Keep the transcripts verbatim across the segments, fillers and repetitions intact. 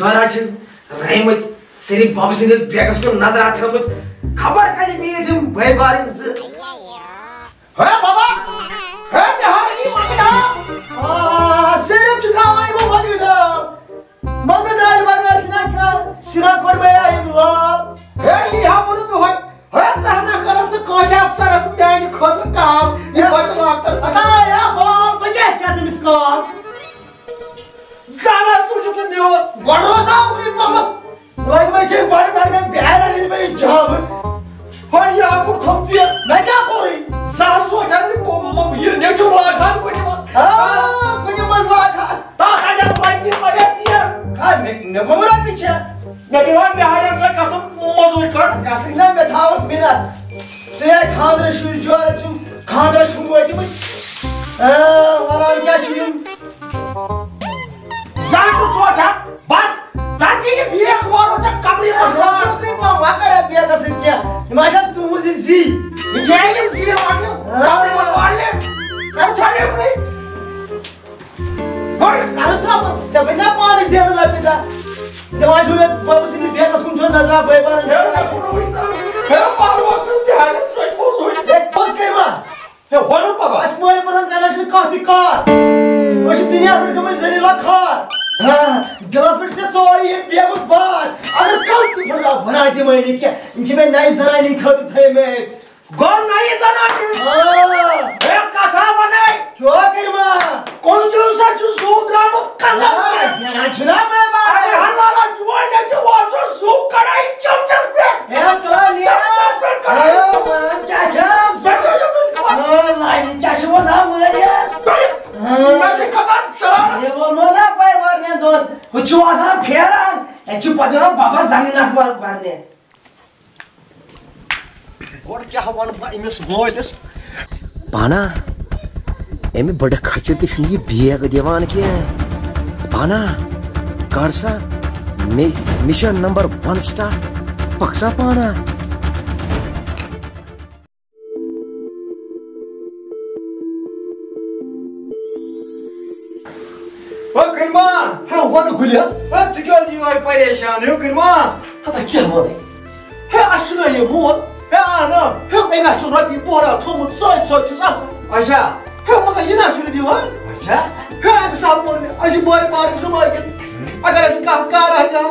یورٕ حظ چھِ رٔہمٕتۍ صرف بَبہٕ سٕنٛدِس بیگَس کُن نظرا تھٲومٕژ۔ خبر کَتہِ میٖٹھۍ یِم بٲے بارٕنۍ زٕ۔ ہے بَبا، ہے مےٚ ہا رٔنی مۄنٛگہٕ دال۔ آ، صرف چھُ کھاوان یِمو مۄنٛگہٕ دال۔ مۄنٛگہٕ دالہِ بغٲر چھِنہ کانٛہہ سِنا کوٚڑمَے آیِم لال۔ ہے، یی ہا ووٚنُن دۄہَے۔ ہے، ژٕ ہنا کَرَکھ نہٕ کٲنٛسہِ اَفسَرَس میٛانہِ خٲطرٕ کال۔ یہِ بَچہٕ لاگتَن۔ ہتا یا بال، بہٕ کیٛازِ کَرٕ تٔمِس کال؟ زانان سوٗنٛچِتھ نہٕ میون۔ گۄڈٕ روزان کُنُے پَہمَتھ۔ وۄنۍ وۄنۍ چھِ بَڑٕ بَڑٕ بیرَن ہِنٛدۍ پٲٹھۍ جامہٕ۔ ہۄ یہِ ہا کوٚر تھوٚم ژےٚ۔ مےٚ کیٛاہ کوٚرُے؟ زانان سوٗنٛچان زِ کو-، مو-، یہِ نیٚچوٗ لاگہٕ ہَن کُنہِ منٛز۔ آ، کُنہِ منٛز لاگہٕ ہَن۔ تَتھ اَڈٮ۪ن لَگہِ یہِ واریاہ تیٖر۔ کھا، مےٚ، مےٚ گوٚمُت رۄپیہِ چھےٚ۔ مےٚ پیٚیہِ وۄنۍ بِہارٮ۪ن سۭتۍ گژھُن موٚزوٗرۍ کَرُن۔ گژھٕنۍ نہ، مےٚ تھاوَکھ مِنَت۔ ژٕ ہے خانٛدرَس شُرۍ جورٕ چھُم، خانٛدرَس چھُم وٲتمٕتۍ۔ آ، وَنان کیٛاہ چھِ یِم؟ زانٛہہ چھُ سونٛچان، بس، ژَٹہِ یہِ بیگ وولُن ژےٚ قبرِ منٛز وار۔ وۄنۍ کَرِ اَتھ بیگَس سۭتۍ کینٛہہ؟ یِم آسَن تُہٕنٛزِ زی۔ یہِ چھےٚ یِم زی لاگہِ، آ۔ قبرِ منٛز والنہِ۔ کَر ژھانٛڈ یُکنُے۔ وۄنۍ کَر ژٕ اَپٲرۍ؟ ژےٚ بَنہِ نا پانَے زینُن رۄپیہِ دَہ؟ دِوان چھُ مےٚ بَبہٕ سٕنٛدِ بیگَس کُن چھُ نظرا بٲے بارَن۔ ہے، مےٚ کوٚر نہٕ وٕچھنَے۔ ہے، پَرُس اوس دیہاتَس سۭتۍ موٚزوٗرۍ۔ ہے، پوٚز کٔرۍ ما؟ ہے، وَنُن بَبا۔ اَسہِ مٲلۍ پَتَن کَران چھُنہٕ کانٛہہ تہِ کار۔ أسۍ چھِ دُنیاہَس پٮ۪ٹھ گٔمٕتۍ ذٔلیٖل خار۔ ہاں۔ دِلَس پٮ۪ٹھ چھِ سورُے ییٚمہِ بیگُک بار۔ اگر کانٛہہ تہِ پھٕٹراو، بہٕ نہ دِمَے نہٕ کینٛہہ۔ یِم چھِ مےٚ نَیہِ زَنانی خٲطرٕ تھٲیمٕتۍ۔ گوٚو نَیہِ زَنانی؟ آ۔ ہے، کَتھا وَنَے۔ کیٛاہ کٔرۍ ما؟ کُنجوٗ سا چھُ زُو درٛامُت کَنزَس آ، پٮ۪ٹھ۔ زینان چھُنہ مےٚ بار۔ اگر ہَن لالا چون نیٚچوٗ اوس سُہ زُو کَڑان چَمچَس پٮ۪ٹھ۔ ہے، تُلان یہِ۔ چَمچَس پٮ۪ٹھ کَڑان۔ ہے، وَنان کیٛاہ چھَم؟ پٮ۪ٹھ چھُ یہِ بُتھ کَڑان۔ آ، لاینہِ کیٛاہ چھُ وَنان مٲلِس؟ مےٚ، آ۔ مےٚ چھِ کھَسان شرارت۔ یہِ ووٚنمو نا پَے وَرنہِ دۄن، ہُہ چھُ آسان پھیران، اَتہِ چھُ پَتہٕ یِوان بَبَس زَنٛگہٕ نَکھ وَر-، وَرنہِ۔ گۄڈٕ کیٛاہ وَنہٕ بہٕ أمِس مٲلِس؟ پانا، أمہِ بٔڈٕ کھچہِ تہِ چھُنہٕ یہِ بیگ دِوان کینٛہہ۔ پانا، کر سا مے-، مِشن نمبر ون سٹارٹ۔ پک سا پانا۔ او کٔرۍ ما؟ ہا، وَن گُلہِ۔ ہا، ژٕ کیٛاہ حظ یِوان پریشان؟ ہیوٚو کٔرۍ ما؟ ہتا کیٛاہ وَنَے؟ ہے، اَسہِ چھُنہ یہِ مول۔ ہے، آ، نہ۔ ہے، أمۍ ہا چھُ رۄپیہِ بۄہرا تھوٚمُت، سۭتۍ سۭتۍ چھُس آسان۔ اچھا۔ ہے، مگر یہِ نہ چھُنہٕ دِوان۔ اچھا۔ ہے، أمِس ہا ووٚن مےٚ، اَسہِ چھِ بٲے بارٕنۍ زٕ مٲلۍ کِنۍ۔ اگر اَسہِ کانٛہہ کارا کانٛہہ،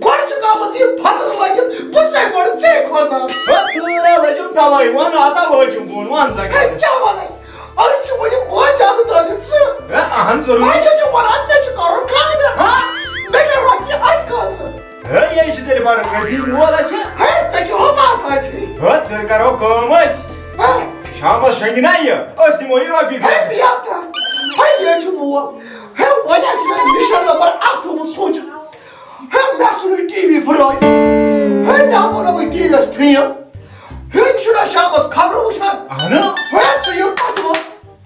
گۄڈٕ چھُ گامَس یہِ فَتٕر لٲگِتھ، بہٕ چھُسَے گۄڈٕ ژے کھوژان۔ ہے، تیوٗرا لٔجِم تَوَے، وَن ہتا وٲجِم بۄن، وَن سا ہے، کیٛاہ؟ کیٛاہ وَنَے؟ أسۍ چھِ وٕنہِ موجادٕ دٲرِتھ ژٕ۔ ہے، اَہَن ضروٗری۔ وۄنۍ چھُ وَنان، مےٚ چھُ کَرُن خانٛدر۔ ہا؟ مےٚ چھےٚ رۄپیہِ اَتہِ خٲطرٕ۔ ہے، یے چھِ تیٚلہِ بَرٕ رٔٹِتھ مول اَسہِ۔ ہے، ژےٚ کیٛاہ ہُہ باسان چھُے؟ ہے، تیٚلہِ کَرو کٲم أسۍ۔ ہا؟ شامَس شۄنٛگہِ نا یہِ، أسۍ دِمو یہِ رۄپیہِ ہے، پٮ۪ٹھ۔ بیٚیہِ کیٛاہ؟ ہے، یے چھُ مول۔ ہے، وۄنۍ آسہِ مےٚ مِشن نمبر اَکھ تھوٚومُت سونٛچِتھ۔ ہے، مےٚ ژھُنُے ٹی وی پھٕرٲوِتھ۔ ہے، مےٚ ہا بنووُے ٹی وی یَس فرٛیم۔ ہے، یہِ چھُنہ شامَس خبرٕ وٕچھان۔ اَہنُو۔ ہے، ژٕ یہِ پَتہٕ وَن۔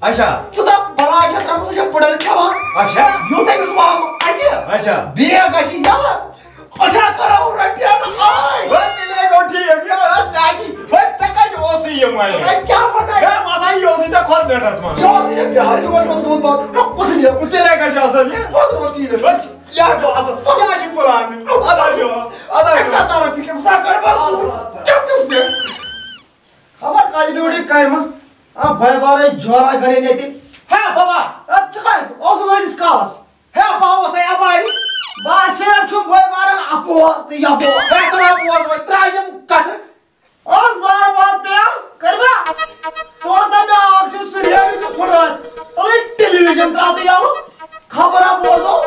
اچھا۔ ژٕ دَپ بَلاے چھےٚ ترٛٲمٕژ، سۄ چھےٚ بٕڈَن کھٮ۪وان۔ اچھا۔ یُتھ أمِس وَہمہٕ اَژِ۔ اچھا۔ بیگ گژھِ یَلہٕ۔ أسۍ ہا کَرو رۄپیَن آے۔ ہے، تیٚلے گوٚو ٹھیٖک۔ ہے، ہے، ژاٹی۔ ہے، ژےٚ کَتہِ اوسُے یہِ وَنہِ؟ ہے، کیٛاہ وَنَے؟ ہے، باسان یہِ اوسُے ژےٚ کھۄتہٕ مٮ۪ٹھَس منٛز۔ یہِ اوسُے مےٚ بِہٲرۍ یِمَن منٛز گوٚمُت بَنٛد۔ ہے، کُس یہِ؟ تیٚلے گژھِ آسان یہِ۔ کُس اوس ٹی وی یَس منٛز؟ یہِ گوٚو اَصٕل۔ یہِ چھِ پُلان۔ اَدا چھُ۔ اَدا چھُ۔ اَمہِ ساتہٕ تران فِکرِ، بہٕ سا کَڑٕ پَتہٕ سُہ چَمچَس پٮ۪ٹھ۔ خبر کَتہِ ڈیوٹی کَرِ ما؟ آ، بَے بارے جورا گَڑے نٮ۪تہِ۔ ہے بابا! اَدٕ ژٕ کَتہِ اوسُکھ أزِس کالَس؟ ہے بہٕ اوسَے اَپارِ۔ بہٕ ہا صرف چھُم بَے بارَن اَپور تہٕ یَپور۔ ہے ترٛاو بوز وۄنۍ، ترٛاو یِم کَتھٕ۔ آ، زار باد پیٚیَم، کٔرِوا؟ ژٕ وَن تہٕ مےٚ، اَکھ چھُ سُہ ریڈیو تہِ پھُٹران، تَلَے ٹیلی ویجن ترٛاو تہٕ یَلہٕ، خبر ہا بوزو۔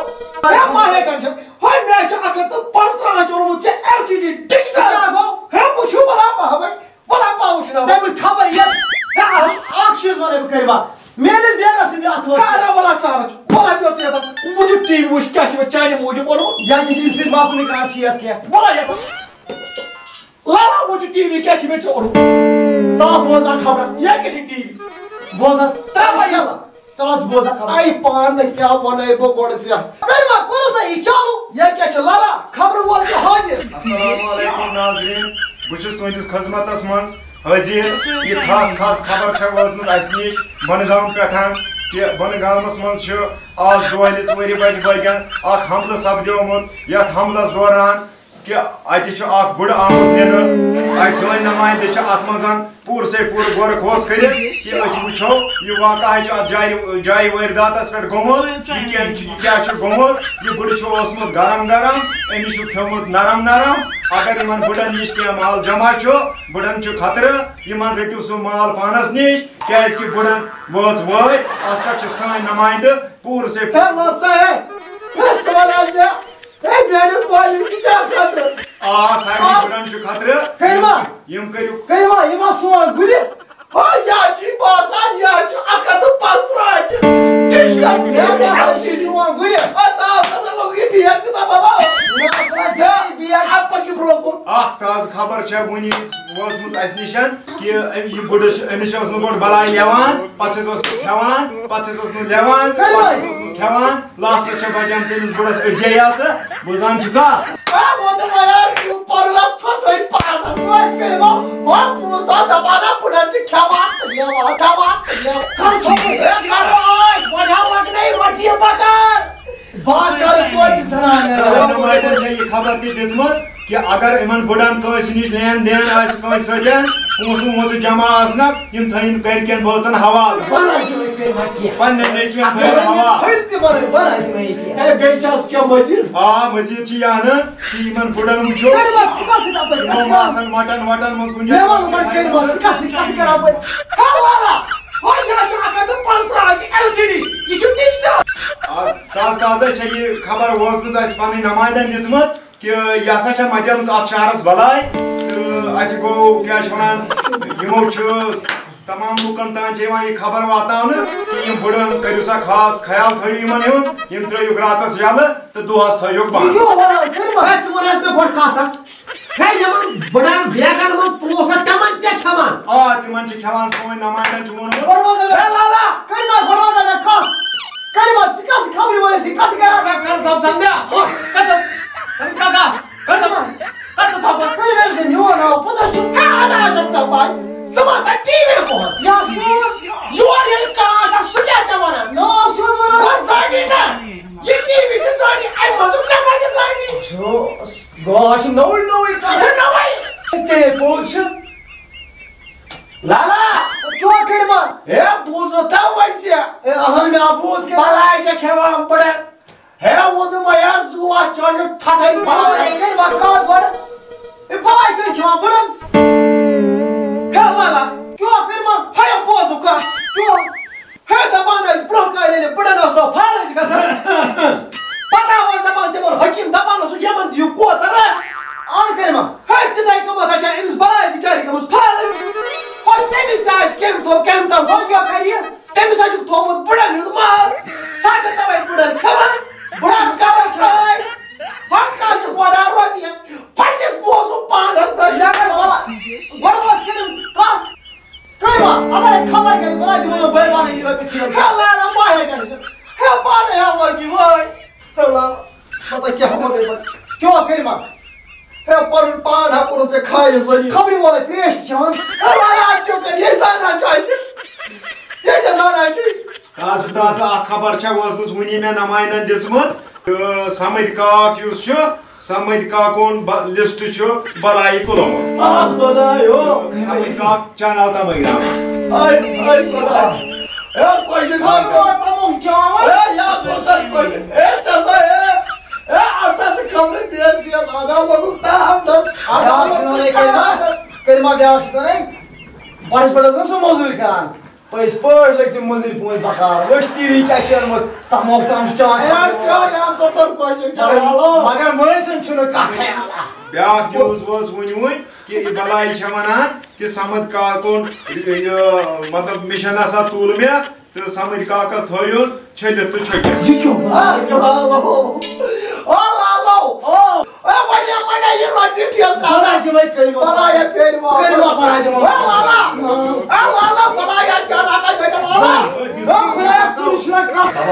ہے، مہ ہے ٹینشن۔ ہے، مےٚ چھُ اَکھ ہَتھ تہٕ پانٛژترٕٛہَن چھُ اوٚنمُت ژےٚ L C D dish set. کیٛاہ گوٚو؟ ہے، وٕچھِو، وَلا بہٕ ہاوَے، وَلا بہٕ وٕچھناوَے۔ ژےٚ وٕچھ خبر یَتھ۔ ہے، اَکھ چیٖز وَنَے بہٕ، کٔرِوا؟ میٲنِس بیگَس سۭتۍ اَتھ وَتھ۔ ہے، نہ، وَلا سہلٕے چھُ۔ وَلا پیوٚو ژٕ یَتَتھ۔ وٕچھِو ٹی وی، وٕچھ کیٛاہ چھِ مےٚ چانہِ موٗجوٗب اوٚنمُت۔ یا تہِ چھِ أمِس سۭتۍ مَسلہٕ نہٕ کَران صحت کینٛہہ۔ وَلا یَتَتھ۔ لالا، وۄنۍ چھُ ٹی وی، کیٛاہ چھِ مےٚ ژےٚ اوٚنمُت؟ تَلہٕ بوز اَکھ خبر۔ یہِ کیٛاہ چھِ ٹی وی؟ بوز اَتھ۔ ترٛاو وۄنۍ یَلہٕ۔ تَلہٕ حظ بوز اَکھ خبر۔ اَے پانہٕ کیٛاہ وَنَے بہٕ گۄڈٕ ژےٚ؟ کٔرِوا، کوٚرُتھ نہ یہِ چالوٗ؟ یہِ کیٛاہ چھُ لالا؟ خبرٕ وول چھُ حٲضِر۔ السلام علیکم ناظریٖن، بہٕ چھُس تُہٕنٛدِس خدمتَس منٛز حٲضِر۔ یہِ خاص خاص خبر چھےٚ وٲژمٕژ اَسہِ نِش بۄنہٕ گام پٮ۪ٹھ۔ کہِ بۄنہٕ گامَس منٛز چھُ آز دۄہلہِ ژورِ بجہِ بٲگٮ۪ن اکھ حملہٕ سپدیومُت۔ یَتھ حملَس دوران کہِ اَتہِ چھُ اکھ بُڈٕ آمُت نِنہٕ۔ اَسہِ سٲنۍ نمٲیندٕ چھِ اَتھ منٛز پوٗرٕ سے پوٗرٕ غور خوض کٔرِتھ کہِ أسۍ وٕچھو یہِ واقعہ چھُ اَتھ جایہِ، جایہِ وٲرۍ داتَس پٮ۪ٹھ گوٚمُت، یہِ کیٚنٛہہ چھُ، یہِ کیٛاہ چھُ گوٚمُت۔ یہِ بُڈٕ چھُ اوسمُت گرم گرم، أمِس چھُ کھیوٚمُت نرم نرم۔ اگر یِمن بُڈن نِش کینٛہہ مال جمع چھُ، بُڈن چھُ خطرٕ، یِمن رٔٹِو سُہ مال پانس نِش، کیٛازِ کہِ بُڈن وٲژ وٲے، اَتھ پٮ۪ٹھ چھِ سٲنۍ نمٲیندٕ پوٗرٕ سے ہے، لَژھ ہے، ہے، ژٕ وَن حظ مےٚ، ہے، میٛٲنِس مٲلِس چھِ کیٛاہ خطرٕ؟ آ، سارنٕے آ۔ بُڈن چھُ خطرٕ۔ کٔرِو ما؟ یِم کٔرِو۔ کٔرِو ما؟ یِم ما سون گُلہِ؟ ہا، یا چھُ باسان، یا چھُ اَکھ ہَتھ تہٕ پانٛژترٕٛہ رۄپیہِ۔ ٹِش کَتہِ؟ ہے، بہٕ حظ چھُس یِوان گُلہِ۔ آ، تاپھ ہسا لوٚگ یہِ بیگ تہِ دَباوان۔ نہ، نہ، یہِ بیگ۔ اَتھ پَکہِ برٛونٛہہ کُن۔ اَکھ تازٕ خبر چھےٚ وُنی وٲژمٕژ اَسہِ نِش۔ کہِ أمۍ، یہِ بُڈٕ چھُ، أمِس چھِ ٲسمٕژ گۄڈٕ بَلاے یِوان، پَتہٕ چھِ ٲسمٕژ کھٮ۪وان، پَتہٕ چھِ ٲسمٕژ لٮ۪وان، پَتہٕ چھِ ٲسمٕژ کھٮ۪وان، لاسٹَس چھےٚ بَچیمٕژ أمِس بُڈَس أڈجے یٲژ۔ بوزان چھُکھا؟ آ، وۄنۍ دوٚپ وۄنۍ آسہِ یہِ پَرُن اَتھ تھوٚتھٕے پانَس۔ وۄنۍ أسۍ کٔرِو وۄنۍ۔ ہۄ بوٗز تَتھ دَپان ہا بُڈَن چھِ کھٮ۪وان تہٕ لٮ۪وان، کھٮ۪وان تہٕ لٮ۪وان۔ کَر ژھوٚپُے؟ ہے، کَر ٲش؟ وۄنۍ ہا لَگنے رۄٹیہِ بَکار۔ بہٕ ہا کَرٕ توتہِ زَنان۔ سارنٕے نمایندَن چھےٚ یہِ خبر تہِ دِژمٕژ۔ کہِ اگر یِمن بُڈن کٲنٛسہِ نِش لین دین آسہِ کٲنٛسہِ سۭتۍ، پونٛسہٕ وونٛسہٕ جمع آسنکھ، یِم تھٲیِن گرِکٮ۪ن بٲژن حوالہٕ۔ بَلاے چھِ وۄنۍ کٔرمٕژ کینٛہہ۔ پننٮ۪ن نیٚچوٮ۪ن تھٲیِن حوالہٕ۔ ہُرۍ تہِ بَنٲے، بَلاے تہِ وۄنۍ کینٛہہ۔ ہے، بیٚیہِ چھِ آز کینٛہہ مٔزیٖد؟ آ، مٔزیٖد چھِ یہِ اَنان کہِ یِمن بُڈن وٕچھو، کٔرِو وۄنۍ ژٕ کَس سۭتۍ اَپٲرۍ؟ یِمو ما آسن مٹن وٹن منٛز کُنہِ جایہِ۔ مےٚ وَن وۄنۍ کٔرِو وۄنۍ ژٕ کَس سۭتۍ، کَس سۭتۍ کَرٕ اَپٲرۍ؟ ہے، وَلا، وۄنۍ یہِ حظ چھُ اَکھ ہَتھ تہٕ پانٛژترٕٛہ، اَز چھِ ایل سی ڈی، یہِ چھُ ڈِجٹل۔ آز تازٕ تازَے چھےٚ یہِ خبر وٲژمٕژ اَسہِ پنٕنۍ نمایندن دِژمٕژ۔ کہِ یہِ ہسا چھےٚ مَتیمٕژ اَتھ شہرَس بَلاے۔ تہٕ اَسہِ گوٚو، کیٛاہ چھِ وَنان، یِمو چھُ تمام لُکَن تام چھِ یِوان یہِ خبر واتناونہٕ کہِ یِم بُڈَن کٔرِو سا خاص خیال، تھٲیِو یِمَن ہُنٛد، یِم ترٛٲیِو راتَس یَلہٕ تہٕ دۄہَس تھٲیِو بنٛد۔ یہِ کیٛاہ وَنان؟ کٔرِو وۄنۍ۔ ہے، ژٕ وَن حظ مےٚ گۄڈٕ کَتھ اَکھ۔ ہے، یِمَن بُڈَن بیگَن منٛز پونٛسہٕ، تِمَن ژےٚ کھٮ۪وان؟ آ، تِمَن چھِ کھٮ۪وان، سٲنۍ نمایندَن چھُ ووٚنمُت۔ گۄڈٕ وَن حظ مےٚ، ہے لالا! کٔرِو حظ، گۄڈٕ وَن حظ مےٚ کَتھ۔ کٔرِو حظ، ژٕ کیٛاہ چھِ خبرِ وٲلۍ سٕے، کَتھ چھِ کَران؟ ہے، کَر ژَپ سَمدیا؟ کَتھ ژَپ؟ کَتھ ژَپ؟ کَتھ ژَپ؟ کٔرِو أمۍ سٕے میون ناو، پوٚز حظ چھُ۔ ہے، اَدٕ حظ چھَس نہٕ پَے۔ ژٕ ما کَر ٹی وی کُن۔ یا سون۔ یور ییٚلہِ کانٛہہ آسان، سُہ کیٛاہ ژےٚ وَنان؟ ناو سیوٚد وَنان۔ بہٕ زٲنی نہ۔ یہِ ٹی وی تہِ زٲنی، اَمہِ منٛزُک نفر تہِ زٲنی۔ سُہ گوٚو، آز چھُ نوٚوُے نوٚوُے کَتھ۔ یہِ چھُ نوٚوُے۔ تیٚلے پوٚز چھُ۔ لالا! کیٛاہ کٔرۍ ما؟ ہے، بوٗزُتھ تا وۄنۍ ژےٚ؟ ہے، اَہَن، مےٚ ہا بوٗز کیٛاہ۔ بَلاے چھےٚ کھٮ۪وان بٕڈَن۔ ہے، ووٚنُم ہے، زُوا چٲنِو تھَتھَے بَلاے۔ بَلاے کٔرۍ ما کَتھ گۄڈٕ؟ ہے، بَلاے کٔرۍ کھٮ۪وان بٕڈَن؟ ہے، لالا! کیٛاہ کٔرۍ ما؟ ہے، بوزُکھ کَتھ۔ کیٛاہ؟ ہے، دَپان ٲسۍ برٛونٛہہ کالہِ ییٚلہِ بٕڈَن اوس نہٕ فالج گژھان۔ پَتہٕ اوس دَپان تِمَن حکیٖم، دَپان اوسُکھ، یِمَن دِیِو کوتَر رَس۔ اَہَن کٔرۍ ما؟ ہے، تِتھَے کٔمَتھ چھےٚ أمِس بَلاے بِچارِ گٔمٕژ فالج۔ ہۄ تٔمِس تہِ آسہِ کٔمۍ تھوٚو، کٔمۍ تام۔ وۄنۍ کیٛاہ کَرِ یہِ؟ تٔمِس ہا چھُکھ تھوٚومُت بٕڈَن ہُنٛد ماز۔ سُہ ہا چھِ تَوَے بٕڈَن کھٮ۪وان۔ بٕڈَن کَوَے کھٮ۪وان۔ ہۄ ژٕ ہا چھُکھ وَنان رۄپیہِ۔ پنٛنِس موسم پانَس تہٕ مےٚ کَرِ وَلا۔ گۄڈٕ ما ٲس کٔرِم کَتھ؟ کٔرۍ ما؟ اَگر ہے خبر گٔے، بہٕ ما دِمو نہٕ بٲے بارٕنۍ یہِ رۄپیہِ ٹھیٖک۔ ہے لالا، ما ہے ٹٮ۪نشَن۔ ہے پانَے ہا وٲتی وٲے۔ ہے لالا، مطلب کیٛاہ وَنَے بَس؟ کیٛاہ کٔرۍ ما؟ ہے پَنُن پان ہا کوٚرُتھ ژےٚ خارِ ذٔلیٖل۔ خبرِ وولَے ترٛیش تہِ چٮ۪وان۔ ہے لالا، اَتھ کیٛاہ کَرِ؟ یے زانان چھُ اَسہِ۔ یے ژےٚ زانان چھُے۔ تازٕ تازٕ اَکھ خبر چھےٚ وٲژمٕژ وُنی مےٚ نمایندَن دِژمٕژ۔ تہٕ سَمٕدۍ کاک یُس چھُ، سَمٕدۍ کاکُن ب-، لسٹ چھُ بَلایہِ تُلمُت۔ آ، خۄدایو۔ سَمٕدۍ کاک چانل تامٕے درٛامُت۔ آے، آے خۄدا۔ ہے، کۄشِک گوٚو۔ ہے، یا خۄدا، کۄشِک۔ ہے، ژےٚ سا، ہے۔ ہے، اَتھ سا چھِ خبرٕ تیز تیز۔ آز آو لوٚگُن تاپھ نَس۔ آز آو بیٛاکھ چھُ وَنان، لوٚگُن کٔرِو ما، تاپھ نَس۔ کٔرِو ما بیٛاکھ چھُ وَنان، بَڑَس پٮ۪ٹھ ٲس نہ سۄ مٔزوٗرۍ کران۔ پٔزۍ پٲٹھۍ لٔگۍ تِم مٔنٛزٕرۍ پٲنٛسہِ بکار۔ وٕچھ ٹی وی کیٛاہ شیرمُت، تَموکھ تام چھُ چٮ۪وان۔ ہے، کیٛاہ، کیٛاہ کوٚر تۄہہِ کوٗشِش؟ مگر، چلو۔ مگر مٲلۍ سٕنٛز چھُنہٕ کَتھٕے۔ بیٛاکھ نِوٕز وٲژ وٕنہِ وٕنہِ کہِ یہِ بَلاے چھےٚ وَنان کہِ سَمٕد کاکُن، یہِ، مطلب، مِشَن ہسا تُل مےٚ تہٕ سَمٕد کاکَس تھٲیُن چھٔلِتھ تہٕ چھٔکِتھ۔ یہِ کیٛاہ؟ آ، لالو۔ آ، لالو۔ آ۔ اے، وۄنۍ یہِ، وۄنۍ یہِ رۄپیہِ ٹھیلہٕ ترٛاوان۔ بَلاے دِمَے کٔرِو۔ بَلاے ہے پھیرِ وۄنۍ۔ کٔرِو وۄنۍ بَلاے دِمَے۔ A, Lala. اے، لالا، بَلاے ہے کیٛاہ لاگان چھِ لالا۔ اے، خۄدایا، کُنہِ چھُنہ کانٛہہ۔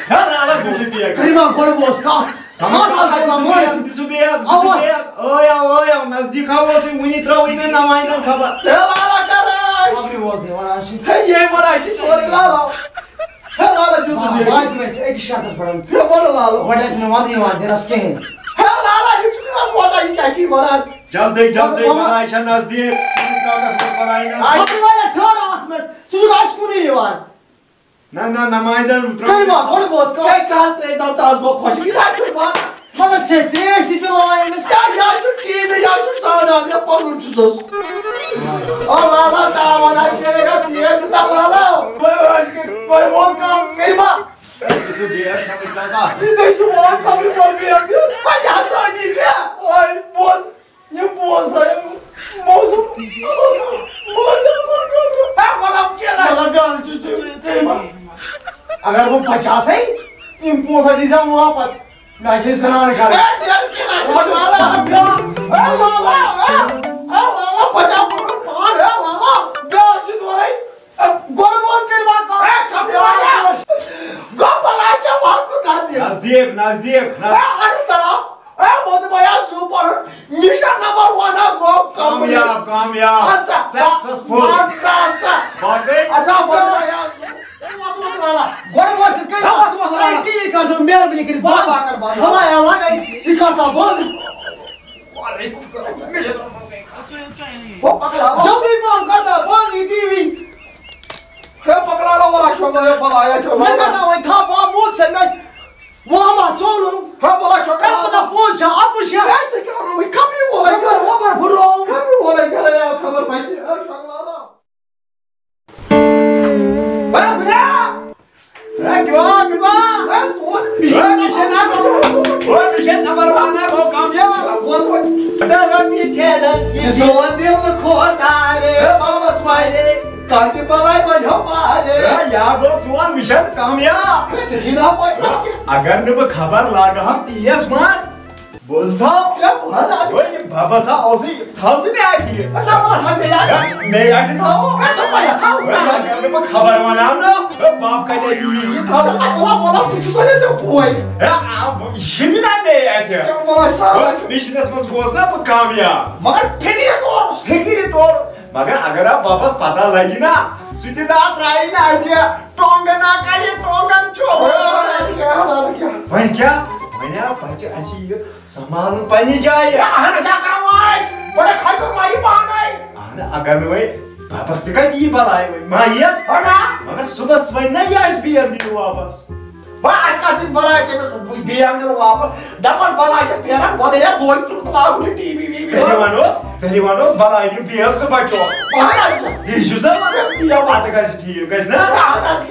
ہے، لالا، کُنہِ چھُ ٹھیٖک۔ کٔرِو وۄنۍ گۄڈٕ بوس کَتھ۔ سَمٕد کَتھ کاکَس آسہِ وۄنۍ مٲلۍ۔ دِژٕ بیگ، دِژٕ اَوا۔ بیگ۔ ٲے آو، ٲے آو، نزدیٖک آو، اوسُے وُنی ترٛٲوٕے مےٚ نمایندَن خبر۔ ہے، لالا، کَر ٲسۍ؟ خبرِ وول تہِ وَنان چھِ۔ ہے، یے وَنان چھِ سورُے لالا۔ ہے، واتہِ وۄنۍ ژٕ أکِس شرطس پٮ۪ٹھ۔ ژےٚ ووٚن لالو۔ گۄڈٕ ٲسۍ نہٕ وَندٕے یِوان دِنَس کِہیٖنۍ۔ ہے لالا، یہِ چھُکھ نہ بوزان، یہِ کیٛاہ چھِ یہِ وَنان؟ جلدی، جلدی، بابا۔ بناے چھےٚ نزدیٖک، سٲنۍ طاقت وۄنۍ بناے نزدیٖک۔ اَدٕ وۄنۍ ٹھٔہر اَکھ مِنٹ، ژٕ چھُکھ اَسہِ کُنُے یِوان۔ نہ، نہ، نمایندن ترٛٲو کٔرِو ما گۄڈٕ بوز کٲم۔ ہے، ژٕ حظ ترٛٲیِو دَپ، ژٕ حظ گوٚو خۄش، یہِ نہ چھُ بَنٛد۔ مگر ژےٚ تیش تہِ پِلوو أمِس۔ ہے، یہِ حظ چھُ ٹی وی، یہِ حظ چھُ سادان، مےٚ پَنُن چھُس حظ۔ او لالا، تاوان حظ چھِ یہِ، یہِ چھُ تَتھ لالا۔ وۄنۍ حظ کٔر، وۄنۍ بوز کٲم، کٔرِو ما۔ ہے، یہِ چھُ بے حد سمجھ داتا۔ یہِ تہِ چھُ وَنان خبرِ کَر بے حد۔ ہے، یہِ حظ چھُ أنی ژےٚ۔ وۄنۍ بوز۔ یہِ بوز سا، یہِ موسم، موسم خٲطرٕ۔ ہے، مطلب کیٛاہ نہ؟ مطلب بیٛاکھ چیٖز چھُ، تٔمۍ ما؟ اگر بہٕ بچہٕ آسَے، یِم پونٛسہٕ دیٖزٮ۪م واپس۔ مےٚ چھِ زنان کرٕنۍ۔ ہے، نیرٕ کیٛاہ نہ؟ مطلب بیٛاکھ۔ ہے، لالا، ہے، ہے، لالا، بچاو پنُن پان، ہے، لالا۔ بیٛاکھ چھُس وَنَے۔ گۄڈٕ ما اوس کٔرِتھ کَتھ؟ ہے، خبرِ والا۔ گوٚو بلاے ژےٚ وَنُن نزدیٖک۔ نزدیٖک، نزدیٖک، نز- ہے، اَہَن سلام۔ ہے، وۄنۍ دَپَے ہا سُہ پَنُن مِشن نمبر ون ہا گوٚو complete۔ کامیاب، کامیاب۔ اَدٕ سا، successful۔ اَدٕ سا، اَدٕ سا۔ باقٕے؟ اَدٕ سا، وۄنۍ دَپَے ہا سُہ۔ ہے، وَتھ وَتھ لالا۔ گۄڈٕ ما اوس کٔرِتھ ہے، وَتھ وَتھ لالا۔ ٹی وی کر ژٕ مہربٲنی کٔرِتھ بَنٛد۔ بَنٛد۔ بَلاے، اے، لگے، یہِ کر ژٕ بَنٛد۔ وعلیکم السلام۔ ہو پکڑا۔ جلدی پہم کر تہ بند یہ ٹی وی۔ ہے پکڑا لا والا شو، ہے بلایا چھو۔ میں کرتا وۄنۍ تھا پا موت سے میں وہ ما سولو۔ ہے بلا شو کر۔ پتا پوچھا اپوچھا۔ ہے ژے کیا رو، خبری وولے کر۔ خبر، خبر پھرو۔ خبری وولے کر، یا خبر بھائی، ہے شو لالا۔ ہے بلا۔ ہے کیا بلا؟ ہے سون ہے مشن ہے، ہے مشن نمبر ون ہے، وہ کامیاب۔ بوز وۄنۍ۔ ہے رۄپیہِ ٹھیلن۔ یہ سون دل کھوتا رے۔ ہے بابس والے۔ کانٛہہ تہِ بلاے ونہِ ہو پارے۔ ہے، یا گوٚو سون مشن کامیاب۔ ہے، ژےٚ چھے نا پَے۔ ہے، اگر نہٕ بہٕ خبر لاگہٕ ہم تیس منٛز، بوز تھاو۔ ہے، بہٕ ہا لاگہٕ۔ ہے، یہِ ببس ہا اوسُے، تھاو ژٕ مےٚ اَتہِ یہِ۔ ہے، نہ، بہٕ ہا تھاو مےٚ اَتہِ۔ ہے، مےٚ اَتہِ تھاو۔ ہے، ژٕ پَے ہا تھاو۔ ہے، اگر نہٕ بہٕ خبر وَناو نا، ہے، بب کَتہِ اَتہِ یہِ، یہِ تھاو ژٕ۔ ہے، وَلہ، وَلہ، بہٕ چھُس وَنان ژےٚ بوے۔ ہے، آ، بہٕ، یہِ چھُ مےٚ نا مےٚ اَتہِ۔ ہے، وَلہ، سا۔ ہے، مِشنَس منٛز گوس نا بہٕ کامیاب۔ مگر فِکرِ طور۔ فِکرِ طور۔ مگر اگر آپ واپس پتہ لگی نا، سُہ تہِ نا ترٛایہِ نہٕ اَسہِ ٹۄنٛگہٕ نا کَڑِ، ٹۄنٛگَن چھُ۔ وۄنۍ کیٛاہ؟ وۄنۍ آو بَچہِ اَسہِ یہِ سنبھالُن پنٛنہِ جایہِ۔ اہن حظ، اگر وۄنۍ بڑٕ کھجُر مَرِ پانَے۔ اہن، اگر نہٕ وۄنۍ بَبَس تہِ کَتہِ یی بَلاے وۄنۍ؟ ما یِیَس؟ ہو نا۔ مگر صُبحَس وۄنۍ نا یہِ اَسہِ بیگ دِنہِ واپَس۔ وۄنۍ اَسہِ کَتھ دِژ بَلاے تٔمِس بیگ دِنہٕ واپَس؟ دَپَس بَلاے چھےٚ پھیران، وۄنۍ دَپہِ ہا دۄہَے ژٕ لاگُن یہِ ٹی وی وی وی۔ تیٚلہِ وَنوس، تیٚلہِ وَنوس بَلاے نیوٗ بیگ ژٕ بَچوکھ۔ اَہَن حظ۔ یہِ چھُ سا وَنان؟ یہِ وَتھ گژھِ ٹھیٖک گژھِ نا؟ اَہَن حظ۔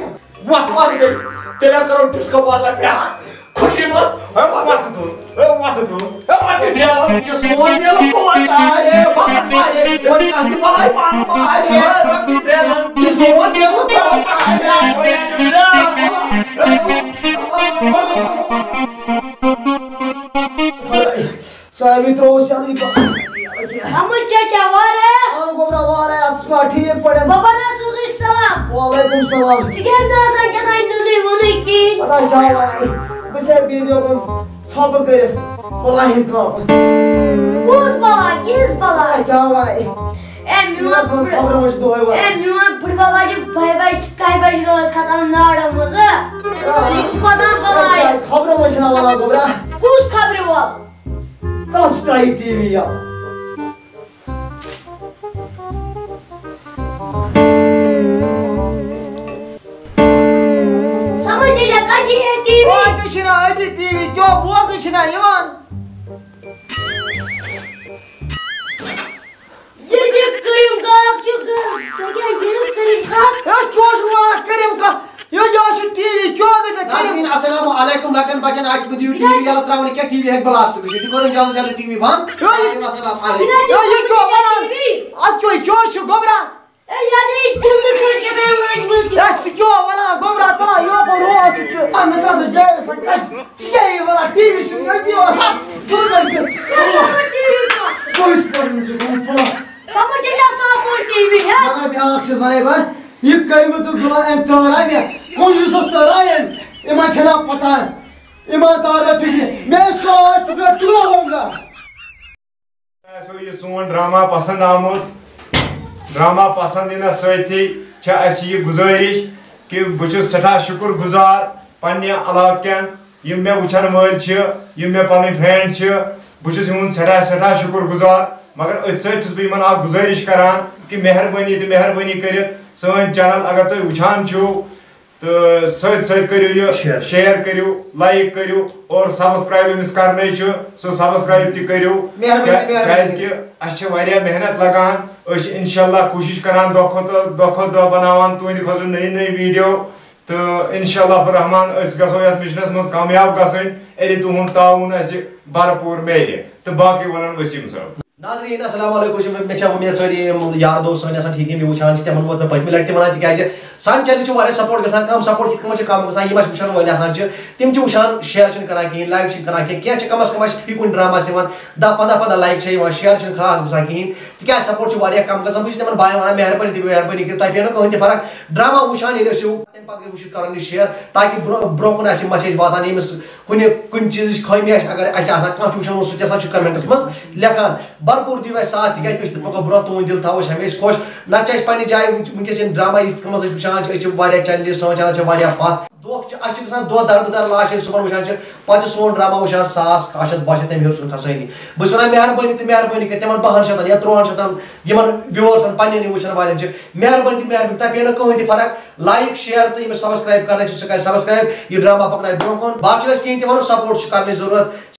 وَتھ، وَتھ گٔے۔ تیٚلہِ کَرو ڈِسکو بازار بیٛاکھ۔ خوشی منٛز۔ ہے، وَتھ۔ وَتھ تُل۔ ہے، وَتھ تُل۔ ہے، وَتھ تُل۔ یہِ سون دِل کوٹ آرے، بَس آرے۔ وۄنۍ کَتھ تہِ بَلاے پانہٕ مارے۔ ہے، رۄپیہِ ترٛےٚ لَچھ۔ یہِ سون دِل کوٹ آرے۔ ساروی ترٛووُس یَلہٕ یہِ۔ اَمہٕ چچا وارٕ۔ اَہَن گوٚبرا وارٕ، اَتھ چھُکھا ٹھیٖک پٲٹھۍ؟ بابا نہ سوزُے سلام۔ وعلیکم سلام۔ ژٕ کیٛازِ نہٕ آسان کیٛاہ تام نُنُے وُنُے کِہیٖنۍ؟ پَتہ کیٛاہ وَنَے؟ بہٕ چھُسے ویٖڈیو منٛز ژھۄپہٕ کٔرِتھ بَلاے ہِنٛدۍ کٲم۔ کُس بَلاے؟ کِژھ بَلاے؟ پَتہ کیٛاہ وَنَے؟ اے میون یَتھ منٛز بٕڈ-، خبرٕ وٕچھ دۄہَے وۄنۍ۔ اے میون بٕڈبَب چھُ بَہہِ بَجہِ، کَہہِ بَجہِ روز کھَسان نارَو منٛزٕ۔ ژٕ چھُکھ وَدان بَلاے۔ خبرٕ وٕچھ نہ وَنان گوٚبرا۔ کُس خبرِ وول؟ تَس ترٛایہِ ٹی وی یَلہٕ۔ سمجھ یی نہ کَتہِ چھِ یہِ ٹی وی؟ وۄنۍ تہِ چھِنہ أتی ٹی وی، کیٛاہ بوزنہٕ چھِنہ یِوان؟ ییٚتہِ کٔرِم کَتھ چھُ گژھان، تُہۍ کیٛاہ ییٚتہِ کٔرِم کَتھ؟ ہے، کیٛاہ چھُکھ وَنان کٔرِم کَتھ؟ یہِ کیٛاہ چھُ ٹی وی؟ کیٛاہ گٔے ژےٚ کٔرِم؟ ناظریٖن، السلام علیکم۔ لۄکٹٮ۪ن بچن آز چھُ بہٕ دِیِو ٹی وی یَلہٕ ترٛاوُن کینٛہہ، ٹی وی ہیٚکہِ blast گٔژھِتھ۔ یہِ کوٚرُن جلدی جلدی ٹی وی بنٛد۔ ہے، یہِ وعلیکم السلام۔ ہے، یہِ کیٛاہ وَنان؟ اَتھ کیٛاہ، یہِ کیٛاہ چھُ گوٚبرا؟ ہے، یہِ حظ یہِ تِلہٕ کھٔنٛڈ کیٛاہ تام لٲجمٕژ۔ ہے، ژٕ کیٛاہ وَنان گوٚبرا؟ تَلہ یوکُن روز تہِ ژٕ۔ آ، مےٚ ترٛاو ژٕ جایہِ سا کَتہِ؟ ژٕ کیٛاہ یی وَنان؟ ٹی وی چھُنہٕ أتی آسان۔ بہٕ کَتہِ چھُس؟ ہے، سا ٹی وی کَتھ؟ کٔژ پٔرمٕژ چھُکھ وۄنۍ پَتھ؟ سَمجھ ژےٚ کیٛاہ سا کوٚر ٹی وی ہٮ۪تھ؟ مگر بیٛاکھ چھُس وَنَے بہٕ، یہِ کٔرۍ مٕژ ژٕ غلام أمۍ تٲر آے مےٚ۔ کُنجوٗسَس تٲر آے أمۍ۔ یِمَن چھَنہ پَتہ۔ ایماندار رفیق، میں اس کو آج ٹکڑا ٹکڑا ہوگا۔ آسیو یہِ سون ڈرامہ پسند آمُت، ڈرامہ پسند یِنس سۭتی چھِ اَسہِ یہِ گُزٲرِش کہِ بہٕ چھُس سٮ۪ٹھاہ شُکُر گُزار پننہِ علاقہٕ کٮ۪ن، یِم مےٚ وٕچھن وٲلۍ چھِ، یِم مےٚ پنٕنۍ فرینڈ چھِ۔ بہٕ چھُس یِہُنٛد سٮ۪ٹھاہ سٮ۪ٹھاہ شُکُر گُزار۔ مگر أتھۍ سۭتۍ چھُس بہٕ یِمن اکھ گُزٲرِش کران کہِ مہربٲنی تہٕ مہربٲنی کٔرِتھ سٲنۍ چینل اگر تُہۍ وٕچھان چھِو تہٕ سۭتۍ سۭتۍ کٔرِو یہِ شیئر۔ شیئر کٔرِو، لائک کٔرِو اور سبسکرائب ییٚمِس کرنے چھُ سُہ سبسکرائب تہِ کٔرِو۔ مہربٲنی، کیا-، مہربٲنی۔ کیازِ کہِ اَسہِ چھِ واریاہ محنت لگان۔ أسۍ چھِ انشاءاللہ کوٗشِش کران دۄہ کھۄتہٕ دۄہ، دۄہ کھۄتہٕ دۄہ بناوان تُہنٛدِ خٲطرٕ نٔے نٔے ویڈیو۔ تہٕ انشاءاللہ الرحمن أسۍ گژھو یتھ مشنس منٛز کامیاب گژھٕنۍ، ییٚلہِ تُہُنٛد تعاوُن اَسہِ بھرپوٗر میلہِ۔ تہٕ باقٕے ونان وسیٖم صٲب۔ ناظرین، السلام علیکم۔ مےٚ چھےٚ وۄمید سٲری یِم یار دوس سٲنۍ آسان ٹھیٖک، یِم مےٚ وٕچھان چھِ، تِمن ووت مےٚ پٔتمہِ لٹہِ تہِ ونان، تِکیازِ سانہِ چینلہِ چھُ واریاہ سپورٹ گژھان کم۔ سپورٹ کِتھ کٔنۍ چھُ کم گژھان؟ یِم اَسہِ وٕچھن وٲلۍ آسان چھِ، تِم چھِ وٕچھان، شیئر چھِنہٕ کران کِہیٖنۍ، لایک چھِنہٕ کران کینٛہہ۔ کینٛہہ چھِ کم از کم اَسہِ فی کُنہِ ڈرامہ آسہِ یِوان دَہ پنٛداہ پنٛداہ لایک چھےٚ یِوان، شیئر چھِنہٕ خاص گژھان کِہیٖنۍ، تِکیازِ سپورٹ چھُ واریاہ کم گژھان۔ بہٕ چھُس تِمن باین ونان، مہربٲنی کٔرِتھ، مہربٲنی کٔرِتھ، تۄہہِ پیٚیہِ نہٕ کٕہٕنۍ تہِ فرق۔ ڈرامہ وٕچھان ییٚلہِ أسۍ چھِو، تَمہِ پتہٕ گٔے وٕچھِتھ کرُن یہِ شیئر، تاکہِ برٛونٛہہ، برٛونٛہہ کُن آسہِ یہِ مسیج واتان، ییٚمِس کُنہِ، کُنہِ چیٖزٕچ خٲمی آسہِ، اگر اَسہِ آسان کانٛہہ چھُ وٕچھان، سُہ تہِ ہسا چھُ کمنٹس منٛز لیکھان۔ بھرپوٗر دِیِو اَسہِ ساتھ، تِکیازِ أسۍ تہِ پکو برٛونٛہہ، تُہُنٛد دِل تھاوو أسۍ ہمیشہِ خۄش۔ نتہٕ چھِ اَسہِ پننہِ جایہِ وٕنکیٚس یِم ڈرامہ یِتھ کٔنۍ منٛز أسۍ وٕچھان چھِ، أسۍ چھِ واریاہ چیلنجز، سٲنۍ چینل چھِ واریاہ پتھ۔ دۄہ چھِ، اَسہِ چھِ گژھان دۄہ دربٕدر لاش، ییٚلہِ صُبحن وٕچھان چھِ، پتہٕ چھِ سون ڈرامہ وٕچھان ساس، کاہ شیٚتھ، باہ شیٚتھ، تَمہِ ہیوٚر چھُنہٕ کھسٲنی۔ بہٕ چھُس وَنان مہربٲنی تہٕ مہربٲنی کٔرِتھ تِمن باہن شیٚتن یا تُرٛہن شیٚتن یِمن ویورسن پننٮ۪ن یِم وٕچھن والٮ۪ن چھِ، مہربٲنی تہٕ مہربٲنی، تۄہہِ پیٚیہِ نہٕ کٕہٕنۍ تہِ فرق۔ لایک، شیئر تہٕ ییٚمِس سبسکرایب کرنٕچ چھِ، سُہ کرِ سبسکرایب، یہِ ڈرامہ پکنایہِ برٛونٛہہ کُن۔ باقٕے چھُنہٕ اَسہِ کِہیٖنۍ تہِ وَنُن، سپورٹ چھُ کرنٕچ ضروٗرت۔